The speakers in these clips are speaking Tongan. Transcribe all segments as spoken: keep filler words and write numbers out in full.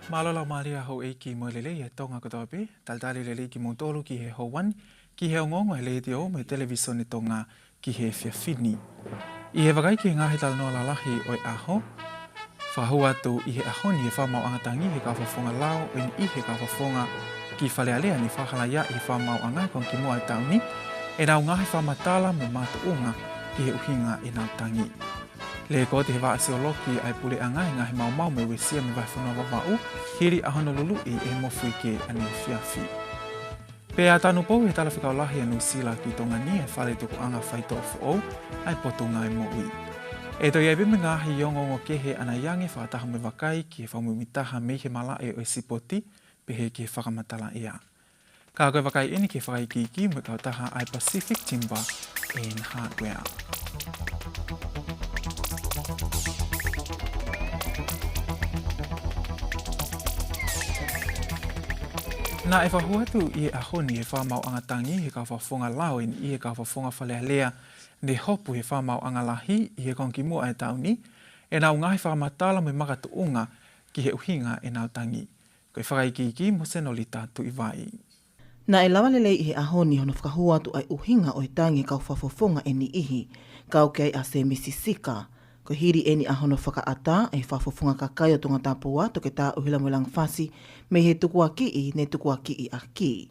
Mālō e laumālie ʻa houʻeiki mo e lelei ʻa Tonga kotoa pē, talitali lelei kimoutolu ki he houa ni, ki he ongoongo ʻa e Letiō mo e Televisone Tonga ki he efiafi ni. ʻI he vakai ki he ngaahi talanoa lalahi ʻo e ʻaho, fakahū atu ʻi he ʻaho ni ʻe he Fakamaauʻanga Tangi ʻi he kau fakafofonga lao ʻo e niʻihi ʻi he kau fakafofonga ki Fale Alea ne fakahalaia ʻi he fakamaauʻanga ʻi he konga kimuʻa ʻo e taʻu ni, ʻenau ngaahi fakamatala mo e makatuʻunga ki he ʻuhinga ʻenau tangi. Lēkooti ʻe he Vaʻa Siolokī ʻa e Puleʻanga e ngaahi maumau mo e uesia mei he vahefonua Vavaʻu, hili ʻa hono luluʻi ʻe he mofuike ʻaneefiafi. Pea tanupou ʻe he Talafekau Lahi ʻa Nuʻusila ki Tonga ni e fale tukuʻanga faitoʻo foʻou ʻa e Potungāue Moʻui. ʻE toe ʻi ai pē mo e ngaahi ongoongo kehe ʻanai ange fakataha mo e vakai ki he fakamuimuitaha mei he malaʻe ʻo e sipoti, pehē ki he fakamatala ʻea. Ka ko e vakai eni ki he fakaikiiki mo e kautaha ʻa e Pacific Timber and Hardware. Naʻe fakahū atu ʻi he ʻaho ni ʻe he Fakamaauʻanga Tangi ʻi he kau fakafofonga lao ʻo e niʻihi ʻi he kau fakafofonga Fale Alea ne hopo he Fakamaauʻanga Lahi ʻi he konga kimuʻa ʻo e taʻu ni, ʻenau ngaahi fakamatala mo e makatuʻunga ki he ʻuhinga ʻenau tangi. Ko e fakaikiiki mo Senolita Tuʻivai. Naʻe lava lelei ʻi he ʻaho ni hono fakahū atu ʻa e ʻuhinga ʻo e tangi ʻa e kau fakafofonga ʻe niʻihi, kau ki ai ʻa Semisi Sika. Ko e hili eni ʻa hono fakaʻatā ʻe he Fakafofonga Kakai ʻo Tongatapu Ua, Toketā ʻUhila Moelangafasi, mei he tukuakiʻi ne tukuakiʻi ʻaki.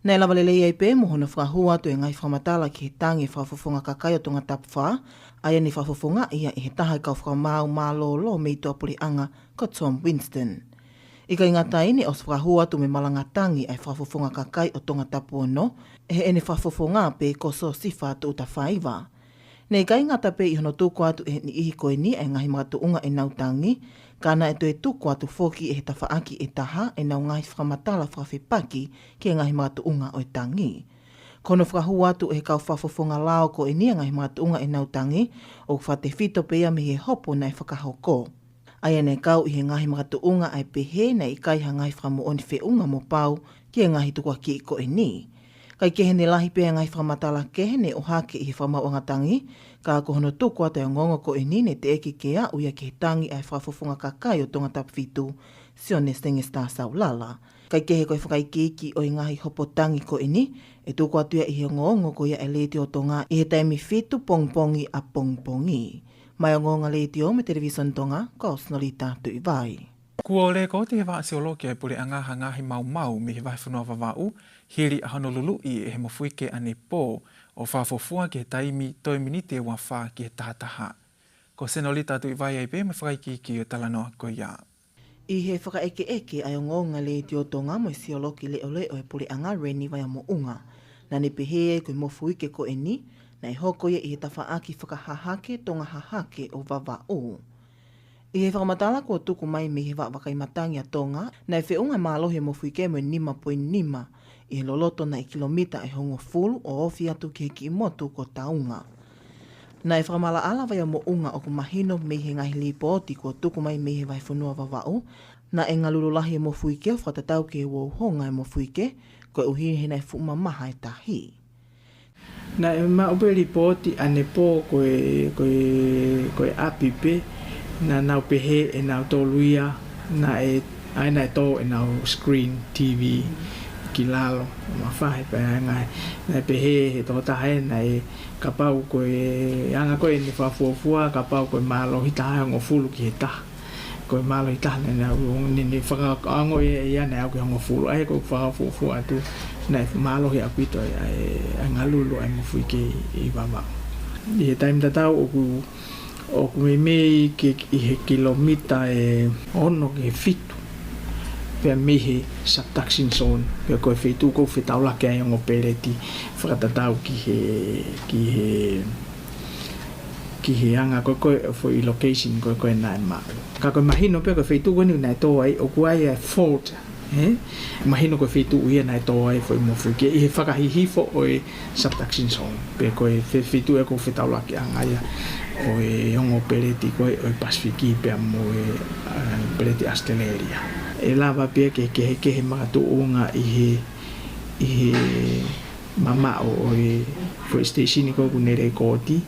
Naʻe lava lelei ai pē mo hono fakahū atu e ngaahi fakamatala ki he tangi ʻa e Fakafofonga Kakai ʻo Tongatapu Fā, ʻa ia ne fakafofongaʻi ia ʻe he taha e kau fakamaau mālōlō mei tuʻapuleʻanga ko Tom Winston. ʻIkai ngata ai, ne ʻosi fakahū atu mo e malanga tangi ʻa e Fakafofonga Kakai ʻo Tongatapu Ono, ʻe heʻene fakafofonga pē ko Siosifa Tuʻutafaiva. Naʻe ʻikai ngata pē ʻi hono tuku atu ʻe he niʻihi ko eni ʻa e ngaahi makatuʻunga ʻenau tangi, ka naʻe toe tuku atu foki ʻe he tafaʻaki ʻe taha ʻenau ngaahi fakamatala fakafepaki ki he ngaahi makatuʻunga ʻo e tangi. Ko hono fakahū atu ʻe he kau fakafofonga lao ko eni ʻa e ngaahi makatuʻunga ʻenau tangi, ʻoku fakatefito pē ia mei he hopo naʻe fakahoko. ʻA ia naʻe kau ʻi he ngaahi makatuʻunga ʻa e pehē naʻe ʻikai ha ngaahi fakamoʻoni feʻunga mo pau ki he ngaahi tukuakiʻi ko eni. Kae kehe ne lahi pē ʻa e ngaahi fakamatala kehe ne ʻohake ʻi he Fakamaauʻanga Tangi, ka ko hono tuku atu ʻa e ongoongo ko eni ne teʻeki ke aʻu ia ki he tangi ʻa e Fakafofonga Kakai ʻo Tongatapu Fitu, Sione Sengesi Tasaulala. Kae kehe ko e fakaikiiki ʻo e ngaahi hopo tangi ko eni, ʻe tuku atu ia ʻi he ongoongo ko ia ʻa e Letiō Tonga ʻi he taimi fitu pongipongi ʻapongipongi. Maʻá e ongoongo ʻa e Letiō mo e Televisone Tonga, ko Senolita Tuʻivai. Kuo lēkooti ʻe he Vaʻa Siolokī ʻa e Puleʻanga ha ngaahi maumau mei he vahefonua Vavaʻu, hili ʻa hono luluʻi ʻe he mofuike ʻanepō, ʻo fakafuofua ki he taimi toe miniti ʻe uafā ki he taha taha. Ko Senolita Tuʻivai ai pē mo e fakaikiiki ʻo e talanoa ko ia. ʻI he fakaʻekeʻeke ʻa e ongoongo ʻa e Letiō Tonga mo e Siolokī Leʻoleʻo ʻo e Puleʻanga, Reni Vaiomoʻunga, naʻá ne pehē ai ko e mofuike ko eni naʻe hoko ia ʻi he tafaʻaki fakahahake Tonga Hahake ʻo Vavaʻu. ʻI he fakamatala kuo tuku mai mei he Vaʻa Vakai Matangi ʻa Tonga, naʻe feʻunga e mālohi ʻo e mofuike mo e nima poini nima ʻi he loloto naʻe kilomita ʻe hongofulu ʻo ofi atu ki he kiʻi motu ko Taunga. Naʻe fakamaʻalaʻala Vaiomoʻunga ʻoku mahino mei he ngaahi lipooti kuo tuku mai mei he vahefonua Vavaʻu, naʻe ngalulu lahi e mofuike ʻo fakatatau ki he uhouhonga e mofuike, koeʻuhi he naʻe fuʻu mamaha e tahi. Naʻe maʻu pē lipooti ʻanepō ko e, ko e, ko e ʻapi pē, naʻa nau pehē ʻe nautolu ia, naʻe, ʻa ia naʻe tō ʻenau screen T V ki lalo, mafai pē ʻa e ngaahi, naʻe pehē ʻe he tokotaha ē naʻe kapau ko e anga ko ē ʻene fakafuofua, kapau ko e mālohi taha ʻe hongofulu ki he taha. Ko e mālohi taha naʻe, naʻe, naʻe, naʻe fakaongo ia, ia naʻe aʻu ki he hongofulu. ʻA ia ko e fakafuofua atu, naʻe mālohi ʻaupito ʻa e, ʻa e, ʻa e ngalulu ʻa e mofuike ʻi, ʻi Vavaʻu. ʻI he taimi tatau ʻoku, ʻoku meimei ke ʻi he kilomita ʻe ono ki he fitu. Pea mei he subduction zone, pea ko e feituʻu ʻoku fetaulaki ai e ongo peleti, fakatatau ki he, ki he, ki he anga ko ē ko ē foʻi location ko ē ko ē naʻe maʻu. Ka ko e mahino pē ko e feituʻu ko eni naʻe tō ai, ʻoku ʻi ai e fault, ē? Mahino ko e feituʻu ia naʻe tō ai e foʻi mofuike ʻi he fakahihifo ʻo e subduction zone. Pe ko e fe-, feituʻu ē ʻoku fetaulakiʻanga ia ʻo e ongo peleti ko ē ʻo e Pasifiki pea mo e, ā, peleti ʻAositelēlia. ʻE lava pē ia ke, ke, ke kehekehe makatuʻunga ʻi he, ʻi he mamaʻo ʻo e foʻi station ko ē ʻoku ne lēkooti,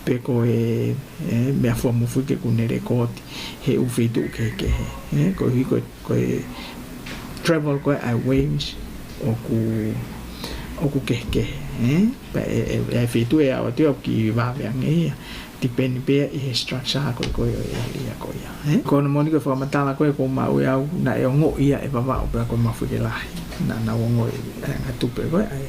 pe ko e, e, meʻafua mofuike ʻoku ne lēkooti he ʻū feituʻu kehekehe. Ē, koeʻuhi ko e, ko e travel ko ē ʻa e waves ʻoku, ʻoku kehekehe. Ē, pea ʻe, ʻe, ʻe feituʻu ʻe ʻalu atu ia ʻo kiʻi vave ange ia. Tipeni pē ia ʻi he structure ko ē ko ē ʻo e ʻēlia ko ia. Ē, ko hono moʻoni ko e fakamatala ko ē ʻoku ou maʻu ʻe au naʻe ongoʻi ia ʻe Vavaʻu pea ko e mofuike lahi. Naʻa, naʻa nau ongoʻi e ngaahi tupe ko ē ʻa e,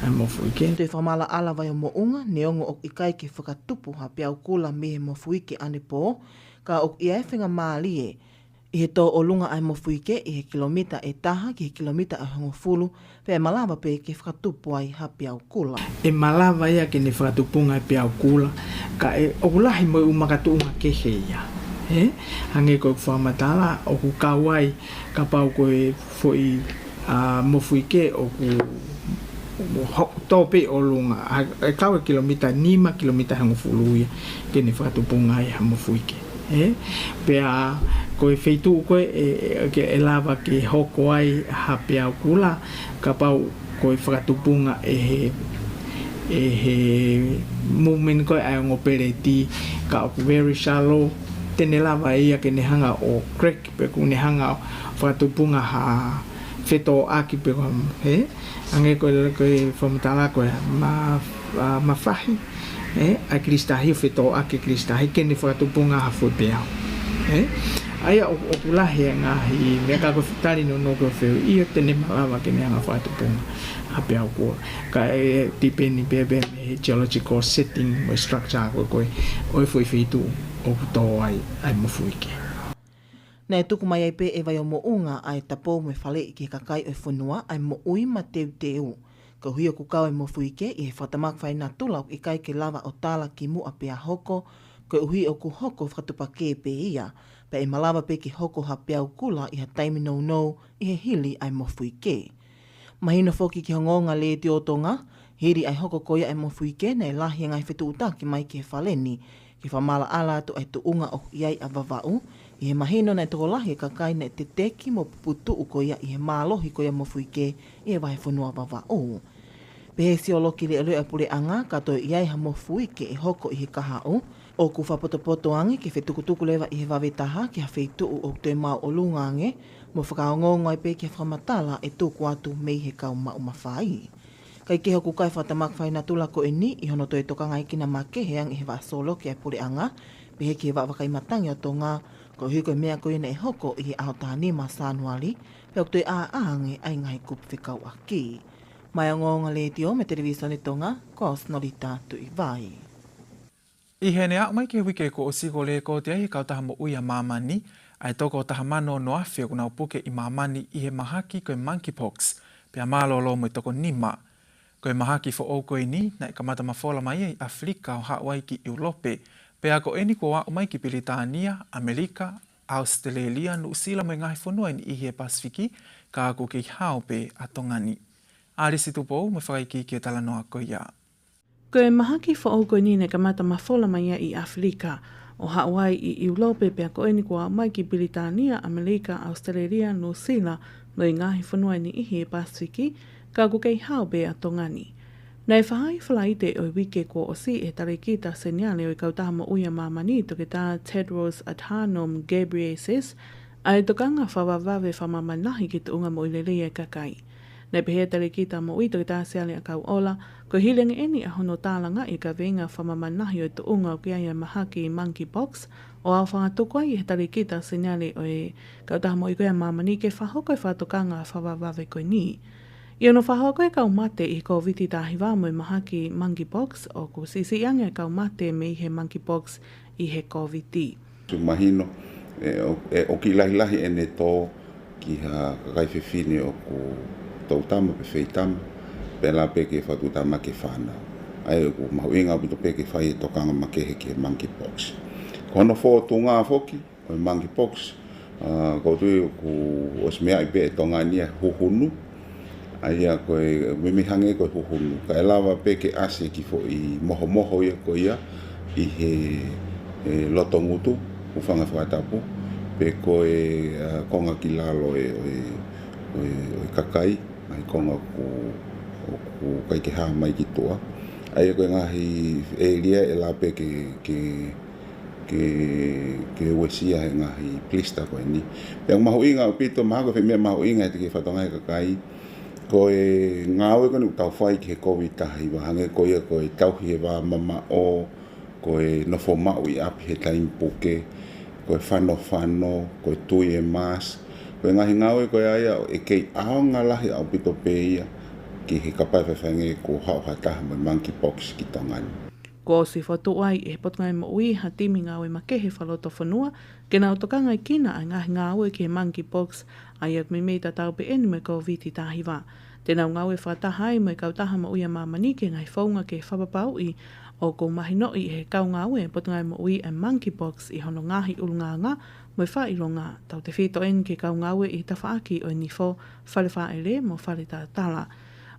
ʻa e mofuike. Toe fakamaʻalaʻala Vaiomoʻunga, neongo ʻoku ʻikai ke fakatupu ha peau kula mei he mofuike ʻanepō, ka ʻoku ʻi ai e faingamālie ʻi he tō ʻolunga ʻa e mofuike ʻi he kilomita ʻe taha ki he kilomita ʻe hongofulu, pea ʻe malava pē ke fakatupu ai ha peau kula. ʻE malava ia ke ne fakatupunga e peau kula, ka ʻe, ʻoku lahi mo e ʻū makatuʻunga kehe ia. Ē? Hangē ko e fakamatala, ʻoku kau ai kapau ko e foʻi, ā, mofuike ʻoku ho-, tō pē ʻolunga, ʻa, ʻe kau e kilomita nima, kilomita hongofulu ia, ke ne fakatupunga ai ha mofuike. Ē? Pea ko e feituʻu ko ē, ʻe, ʻe, ke ʻe lava ke hoko ai ha peau kula, kapau ko e fakatupunga ʻe he, ʻe he movement ko ē ʻa e ongo peleti, ka ʻoku very shallow, te ne lava ia ke ne hanga ʻo crack, pe ʻoku ne hanga ʻo fakatupunga ha fetōʻaki pe ko e, ē? Hangē ko e, ko e fakamatala ko ē ma-, ā, mafahi, ē? ʻA e kilisitahi ʻo fetōʻaki e kilisitahi ke ne fakatupunga ha foʻi peau. Ē? ʻA ia ʻo, ʻoku lahi e ngaahi meʻa ka ko e tali nounou ko e fehuʻi ia te ne malava ke ne hanga fakatupunga ha peau kula. Ka ʻe tipeni pē pē mei he geological setting mo e structure ko ē ko ē ʻo e foʻi feituʻu ʻoku tō ai ʻa e mofuike. Naʻe tuku mai ai pē ʻe Vaiomoʻunga ʻa e tapou mo e faleʻi ki he kakai ʻo e fonua ʻa e moʻui mateuteu. Koeʻuhi ʻoku kau e mofuike ʻi he fakatamaki fakaenatula ʻoku ʻikai ke lava ʻo tala kimuʻa pea hoko, koeʻuhi ʻoku hoko fakatuʻupakē pē ia, pea ʻe malava pē ke hoko ha peau kula ʻi ha taimi nounou ʻi he hili ʻa e mofuike. Mahino foki ki he Ongoongo Letiō Tonga, hili ʻa e hoko ko ia ʻa e mofuike naʻe lahi e ngaahi fetuʻutaki mai ki he fale ni, ke fakamaʻalaʻala atu ʻa e tuʻunga ʻoku ʻi ai ʻa Vavaʻu, ʻi he mahino naʻe tokolahi e kakai naʻe teteki mo puputuʻu ko ia ʻi he mālohi ko ia mofuike ʻi he vahefonua Vavaʻu. Pehē ʻe he siolokī leʻoleʻo ʻa e puleʻanga, ka toe ʻi ai ha mofuike ʻe hoko ʻi he kahaʻu, ʻoku fakapotopoto ange ke fetukutuku leva ʻi he vave taha ki ha feituʻu ʻoku toe māʻolunga ange, mo fakaongoongo ai pē ki he fakamatala ʻe tuku atu mei he kau maʻu mafai. Kae kehe ʻoku kau e fakatamaki fakaenatula ko eni ʻi hono toe tokangaekina makehe ange ʻe he vaʻa siolokī ʻa e puleʻanga, pehē ki he Vaʻa Vakai Matangi ʻo Tonga, koeʻuhi ko e meʻa ko ia naʻe hoko ʻi he ʻaho taha nima Sānuali, pea ʻoku toe ʻāʻā ange ʻa e ngaahi kupu fekauʻaki. Mei he Ongoongo Letiō mo e Televīsone Tonga, ko Osnolita Tuʻivai. ʻI heʻene aʻu mai ki he uike kuo ʻosi, kuo lēkooti ai ʻe he Kautaha Moʻui ʻa Māmani ʻa e toko taha mano ono afe ʻoku nau puke ʻi māmani ʻi he mahaki ko e monkeypox, pea mālōlō mo e toko nima. Ko e mahaki foʻou ko eni naʻe kamata mafola mai ia ʻi ʻAfilika ʻo haʻu ai ki ʻIulope, pea ko eni kuo aʻu mai ki Pilitānia, ʻAmelika, ʻAositelēlia, Nuʻusila mo e ngaahi fonua ʻe niʻihi ʻi he Pasifiki, ka ʻoku kei hao pē ʻa Tonga ni. ʻAlisi Tupou mo e fakaikiiki e talanoa ko ia. Ko e mahaki foʻou ko eni naʻe kamata mafola mai ia ʻi ʻAfilika ʻo haʻu ai ʻi ʻIulope, pea ko eni kuo aʻu mai ki Pilitānia, ʻAmelika, ʻAositelēlia, Nuʻusila mo e ngaahi fonua ʻe niʻihi ʻi he Pasifiki, ka ʻoku kei hao pē ʻa Tonga ni. Naʻe fakahā ʻi Falaite ʻo e uike kuo ʻosi ʻe he Talēkita Seniale ʻo e Kautaha Moʻui ʻa Māmani, Toketā Tedros Adhanom Ghebreyesus, ʻa e tokanga fakavavevave fakamāmani lahi ki he tuʻunga moʻui lelei ʻa e kakai. Naʻe pehē ʻe he Talēkita Moʻui, Toketā Siale ʻAkauʻola, ko e hili ange eni ʻa hono tālangaʻi e kaveinga fakamāmani lahi ʻo e tuʻunga ʻoku ʻi ai ʻa e mahaki monkeypox, ʻo aofangatuku ai ʻe he Talēkita Seniale ʻo e Kautaha Moʻui ko ia ʻa Māmani ke fakahoko e fakatokanga fakavavevave ko eni. ʻI hono fakahoko e kau mate ʻi he Kōviti taha hiva mo e mahaki monkeypox, ʻoku siʻisiʻi ange e kau mate mei he monkeypox ʻi he Kōviti. Mahino, ʻe, ʻo, ʻe, ʻoku kiʻi lahilahi ʻene tō ki ha kakai fefine ʻoku toutama pe feitama, pea lava pē ke fakatuʻutāmaki e fānau. ʻA ia ʻoku mahuʻinga ʻaupito pē ke fai e tokanga makehe ki he monkeypox. Ko hono fōtunga foki ʻo e monkeypox, ʻa, ʻoku ou tui ʻoku ʻosi meaʻi pē ʻe Tonga ni ʻa e huhunu, ʻa ia ko e meimei hangē ko e huhunu, kae lava pē ke ʻasi e kiʻi foʻi mohomoho ia ko ia ʻi he, e, loto ngutu, hūfanga he fakatapu, pe ko e, ʻa, konga ki lalo e, ʻo e, ʻo e, ʻo e kakai, ʻa e konga ʻoku, ʻoku ʻikai ke hā mai ki tuʻa. ʻA ia ko e ngaahi ʻēlia ʻe lava pē ke, ke, ke, ke uesia he ngaahi pilista ko eni. Pea mahuʻinga ʻaupito, mahalo ko e meʻa mahuʻinga he te ke fatongia e kakai, ko e ngāue ko eni ʻoku tau fai ki he Kōviti taha hiva, hangē ko ia ko e tauhi e vā mamaʻo, ko e nofo maʻu ʻi ʻapi he taimi puke, ko e fanofano, ko e tui e mask, ko e ngaahi ngāue ko ia ia ʻe kei ʻaonga lahi ʻaupito pē ia ki he kapau ʻe faifai ange kuo haʻu ha taha mo e monkeypox ki Tonga ni. Kuo ʻosi fokotuʻu ai ʻe he Potungāue Moʻui ha timi ngāue makehe fakalotofonua ke nau tokangaʻi kinaua e ngaahi ngāue ki he monkeypox, ʻa ia ʻoku meimei tatau pē eni mo e Kōviti taha hiva. Te nau ngāue fakataha ai mo e Kautaha Moʻui ʻa Māmani ki he ngaahi founga ke fakapapauʻi ʻoku mahinoʻi ʻe he kau ngāue ʻa e Potungāue Moʻui ʻa e monkeypox ʻi hono ngaahi ʻulungaanga mo e fakaʻilonga, tautefito eni ki he kau ngāue ʻi he tafaʻaki ʻo e nifo, fale fāʻele mo fale talatala.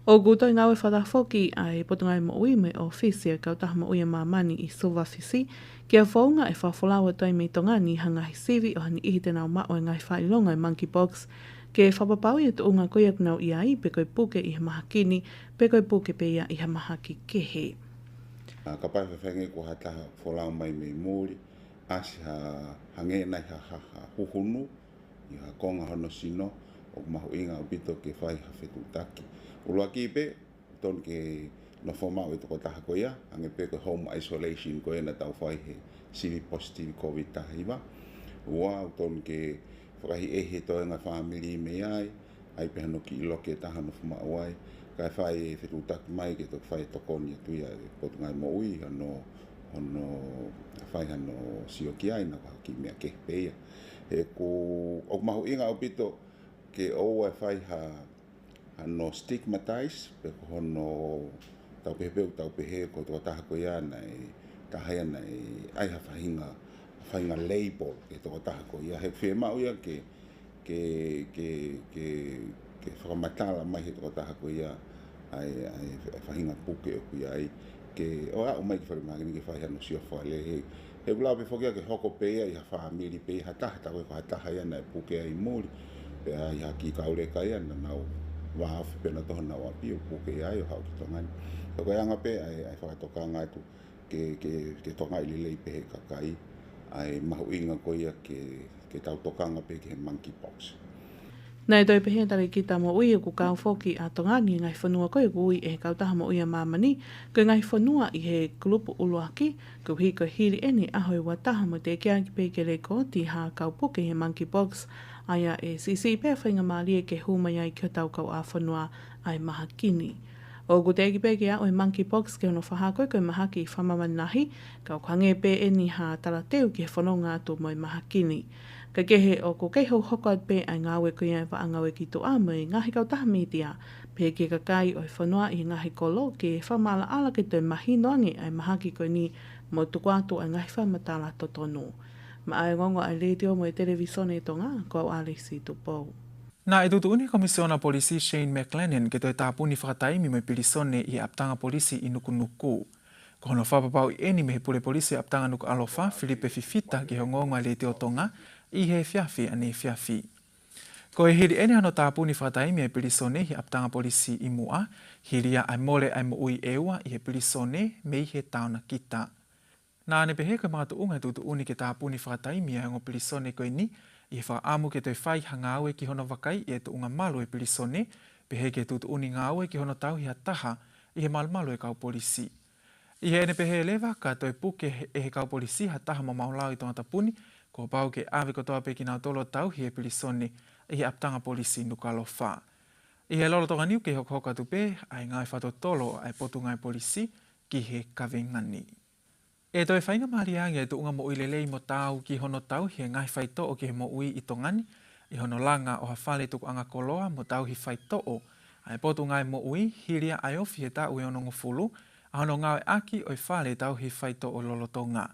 ʻOku toe ngāue fakataha foki ʻa e Potungāue Moʻui mo e ʻŌfisi ʻo e Kautaha Moʻui ʻa Māmani ʻi Suva, Fisi, ki ha founga ʻe fakafolau atu ai mei Tonga ni ha ngaahi sivi ʻo ha niʻihi te nau maʻu e ngaahi fakaʻilonga ʻo e monkeypox, ke fakapapauʻi e tuʻunga ko ia ʻoku nau ʻi ai, pe ko e puke ʻi he mahaki ni, pe ko e puke pē ia ʻi ha mahaki kehe. ʻA, kapau ʻe faifai ange kuo ha taha folau mai mei muli, ʻasi ha, hangē nai ha, ha, ha huhunu ʻi ha konga hono sino, ʻoku mahuʻinga ʻaupito ke fai ha fetuʻutaki. ʻUluaki pē, tonu ke nofo maʻu e tokotaha ko ia, hangē pē ko e home isolation ko ia naʻa tau fai he sivi positive Kōviti taha hiva. Ua, ʻoku tonu ke fakaʻehiʻehi e toenga fāmili mei ai, ʻai pē hano kiʻi loki ʻe taha nofo maʻu ai, kae fai e fetuʻutaki mai ke toki fai e tokoni atu ia ʻa e Potungāue Moʻui, hano, hano fai hano sio ki ai, naʻa ko ha kiʻi meʻa kehe pē ia. He ʻoku, ʻoku mahuʻinga ʻaupito ke ʻoua ʻe fai ha, hano stigmatize, pe ko hono tau pehē pē ʻoku tau pehē ko e tokotaha ko ia naʻe, taha ia naʻe ʻai ha faʻahinga, faʻahinga label ki he tokotaha ko ia. He fiemaʻu ia ke, ke, ke, ke, ke fakamatala mai he tokotaha ko ia ʻa e, ʻa e faʻahinga puke ʻoku ʻi ai, ke ʻoua ʻe aʻu mai ki falemahaki ni ke fai hano sio fakalelei. He, he ʻoku lava pē foki ia ke hoko pē ia ʻi ha fāmili pē ia ha taha, tā ko e ko ha taha ia naʻe puke ai muli, pea ʻi ha kiʻi kauleka ia naʻa nau vāofi pē nautolu honau ʻapi ʻo puke ai ʻo haʻu ki Tonga ni. Ka ko e anga pē ʻa e, ʻa e fakatokanga atu ke, ke, ke tokangaʻi lelei pē ʻe he kakai ʻa e mahuʻinga ko ia ke, ke tau tokanga pē ki he monkeypox. Naʻe toe pehē ʻe Talēkita Moʻui ʻoku kau foki ʻa Tonga ni he ngaahi fonua ko ia ʻoku ui ʻe he Kautaha Moʻui ʻa Māmani ko e ngaahi fonua ʻi he kulupu ʻuluaki, koeʻuhi ko e hili eni e ʻaho ʻe ua taha mo e teʻeki ke lekooti ha kau puke he monkeypox, ʻa ia ʻe siʻisiʻi pē ʻa e faingamālie ke hū mai ai ki hotau kauʻāfonua ʻa e mahaki ni. ʻOku teʻeki pē ke aʻu e monkeypox ki hono fakahā ko e ko e mahaki fakamāmani lahi, ka ʻoku hangē pē eni ha talateu ki he fononga atu mo e mahaki ni. Kae kehe ʻoku kei hokohoko atu pē ʻa e ngāue ko ia ʻa e vaʻa ngāue ki tuʻa mo e ngaahi kautaha mītia, pehē ki he kakai ʻo e fonua ʻi he ngaahi kolo ke fakamaʻalaʻala ke toe mahino ange ʻa e mahaki ko eni mo tuku atu ʻa e ngaahi fakamatala totonu. Maʻá e ongoongo ʻa e Letiō mo e Televīsone Tonga, ko au ʻAlisi Tupou. Naʻe tuʻutuʻuni ʻe he Komisiona Polisi Shane McLennan ke toe tāpuni fakataimi mo e pilīsone ʻi he ʻapitanga polisi ʻi Nukunuku. Ko hono fakapapauʻi eni mei he pule polisi ʻapitanga Nukuʻalofa, Filipe Fifita, ki he ongoongo ʻa e Letiō Tonga ʻi he efiafi ʻaneefiafi. Ko e hili eni hano tāpuni fakataimi e pilīsone ʻi he ʻapitanga polisi ʻi Muʻa, hili ia ʻa e mole ʻa e moʻui ʻe ua ʻi he pilīsone mei he taonakita. Naʻá ne pehē ko e makatuʻunga e tuʻutuʻuni ke tāpuni fakataimi ʻa e ongo pilīsone ko eni, ʻi he fakaʻamu ke toe fai ha ngāue ki hono vakaiʻi e tuʻunga malu e pilīsone, pehē ki he tuʻutuʻuni ngāue ki hono tauhi ha taha ʻi he malumalu e kau polisi. ʻI heʻene pehē leva ka toe puke ʻe he kau polisi ha taha mamaʻo lao ʻi Tongatapu ni, kuo pau ke ʻave kotoa pē kinautolu ʻo tauhi e pilīsone ʻi he ʻapitanga polisi Nukuʻalofa. ʻI he lolotonga ni ʻoku kei hokohoko atu pē ʻa e ngāue fakatotolo ʻa e Potungāue Polisi ki he kaveinga ni. ʻE toe faingamālie ange e tuʻunga moʻui lelei mo taau ki hono tauhi e ngaahi faitoʻo ki he moʻui ʻi Tonga ni, ʻi hono langa ʻo ha fale tukuʻanga koloa mo tauhi faitoʻo ʻa e Potungāue Moʻui, hili ia ʻa e ofi he taʻu ʻe onongofulu ʻa hono ngāueʻaki ʻo e fale tauhi faitoʻo lolotonga.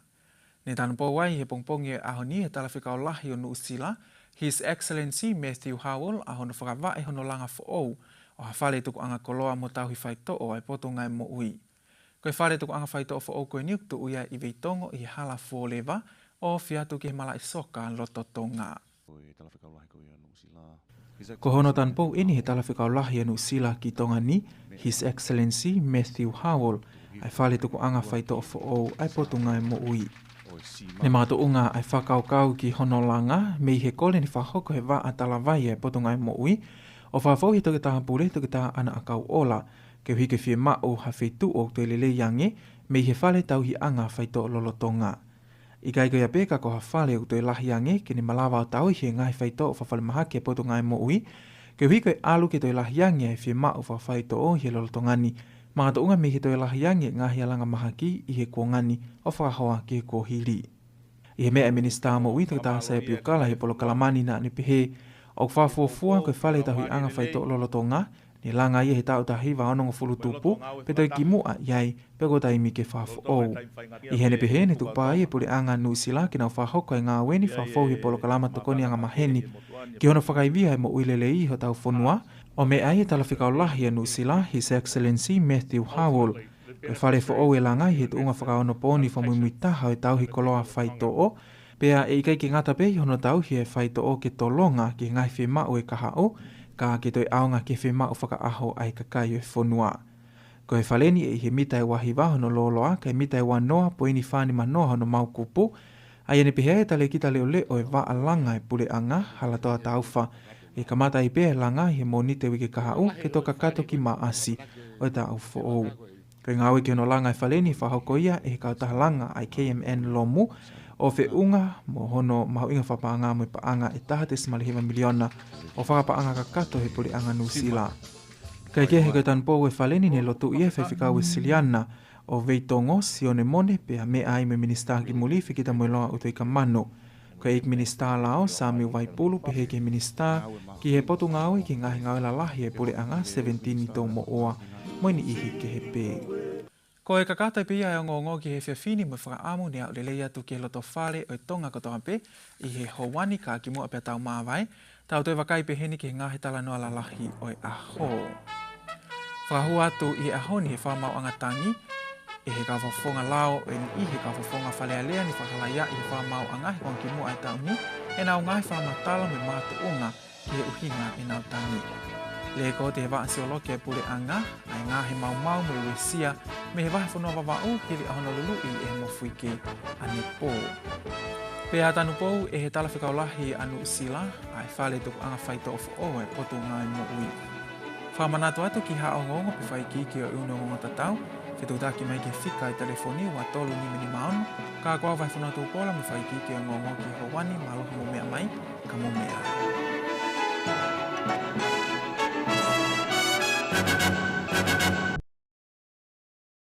Ne tanupou ai he pongipongi ʻo e ʻaho ni ʻe he Talafekau Lahi ʻo Nuʻusila, His Excellency Matthew Howell, ʻa hono fakavaʻe hono langa foʻou ʻo ha fale tukuʻanga koloa mo tauhi faitoʻo ʻa e Potungāue Moʻui. Ko e fale tukuʻanga faitoʻo foʻou ko eni ʻoku tuʻu ia ʻi Veitongo ʻi he Hala Fuoleva, ofi atu ki he Malaʻe Soka loto Tonga. Ko hono tanupou eni ʻe he Talafekau Lahi ʻa Nuʻusila ki Tonga ni, His Excellency Matthew Howell, ʻa e fale tukuʻanga faitoʻo foʻou ʻa e Potungāue Moʻui. Ne makatuʻunga ʻa e fakakaukau ki hono langa mei he kole ne fakahoko he vaʻa talavai ʻa e Potungāue Moʻui, ʻo fakafou he toketā pule, Toketā ʻAna ʻAkauʻola, koeʻuhi ke fiemaʻu ha feituʻu ʻoku toe lelei ange mei he fale tauhiʻanga faitoʻo lolotonga. ʻIkai ko ia pē ka ko ha fale ʻoku toe lahi ange ke ne malava ʻo tauhi e ngaahi faitoʻo fakafalemahaki ʻa e Potungāue Moʻui, koeʻuhi ko e ʻalu ke toe lahi ange ʻa e fiemaʻu fakafaitoʻo ʻi he lolotonga ni, makatuʻunga mei he toe lahi ange e ngaahi alanga mahaki ʻi he kuonga ni ʻo fakahoa ki he kuohili. ʻI he meʻa ʻa e Minisitā Moʻui, Toketā Saia Piukala, he polokalama ni, naʻa ne pehē ʻoku fakafuofua ko e fale tauhiʻanga faitoʻo lolotonga ne langa ia he taʻu taha hiva onongofulu tupu, pea toe kimuʻa ʻi ai, pea kuo taimi ke fakafoʻou. ʻI heʻene pehē, ne tukupā ʻa e Puleʻanga Nuʻusila ke nau fakahoko e ngāue ni fakafou he polokalama tokoni angamaheni ki hono fakaivia e moʻui lelei ʻi hotau fonua, ʻo meʻa ai e Talafekau Lahi ʻa Nuʻusila, His Excellency Matthew Howell, ko e fale foʻou ʻe langa ʻi he tuʻunga fakaonopooni fakamuimui taha ʻo e tauhi koloa faitoʻo, pea ʻe ʻikai ke ngata pē ʻi hono tauhi e faitoʻo ke tolonga ki he ngaahi fiemaʻu ʻo e kahaʻu, ka ke toe ʻaonga ki he fiemaʻu fakaʻaho ʻa e kakai ʻo e fonua. Ko e fale ni ʻe ʻi he mita ʻe ua hiva hono lōloa, kae mita ʻe ua noa poini fā nima noa hono maukupu, ʻa ia ne pehē ʻe he Talēkita Leʻoleʻo ʻo e Vaʻa Langa ʻa e Puleʻanga, Halatoa Taufa, ʻe kamata ai pē e langa ʻi he Mōnite uike kahaʻu ke toki kakato ki Maʻasi ʻo e taʻu foʻou. Ko e ngāue ki hono langa e fale ni ʻe fakahoko ia ʻe he kautaha langa ʻa e K M N Lomu, ʻo feʻunga mo hono mahuʻinga fakapaʻanga mo e paʻanga ʻe taha tesimale hiva miliona ʻo fakapaʻanga kakato he Puleʻanga Nuʻusila. Kaekehe, ko e tanupou e fale ni ne lotuʻi ʻe he Faifekau Uēsiliana ʻo Veitongo, Sione Mone, pea meʻa ai mo e Minisitā ki Muli, Fekitamoeloa ʻUtoikamano. Ko e ʻEiki Minisitā Lao, Samiu Vaipulu, pehē ki he Minisitā ki he Potungāue ki he Ngaahi Ngāue Lalahi ʻa e Puleʻanga, Seventini Toumoʻua, mo e niʻihi kehe pē. Ko e kakato pē ia e ongoongo ki he efiafi ni, mo e fakaʻamu ne aʻu lelei atu ki he loto fale ʻo e Tonga kotoa pē ʻi he houa ni, ka kimuʻa pea tau māvae, tau toe vakai pē heni ki he ngaahi talanoa lalahi ʻo e ʻaho. Fakahū atu ʻi he ʻaho ni he fakamaauʻanga tangi ʻe he kau fakafofonga lao ʻe niʻihi he kau fakafofonga Fale Alea ne fakahalaiaʻi he fakamaauʻanga he konga kimuʻa ʻo e taʻu ni ʻenau ngaahi fakamatala mo e makatuʻunga ki he ʻuhinga ʻenau tangi. Lēkooti ʻe he Vaʻa Siolokī ʻa e Puleʻanga ʻa e ngaahi maumau mo e uesia mei he vahefonua Vavaʻu hili ʻa hono luluʻi ʻe he mofuike ʻanepō. Pea tanupou ʻe he Talafekau Lahi ʻa Nuʻusila ʻa e fale tukuʻanga faitoʻo foʻou ʻa e Potungāue Moʻui. Fakamanatu atu ki ha ongoongo pe fakaikiiki ʻo e ʻū ongoongo tatau, fetuʻutaki mai ki he fika ʻo e telefoni ua tolu nima nima ono, ka ko au Vaifonua Tupola mo e fakaikiiki ʻo e ongoongo ki he houa ni, mālō hoʻomou meʻa mai, ka mou meʻa ā.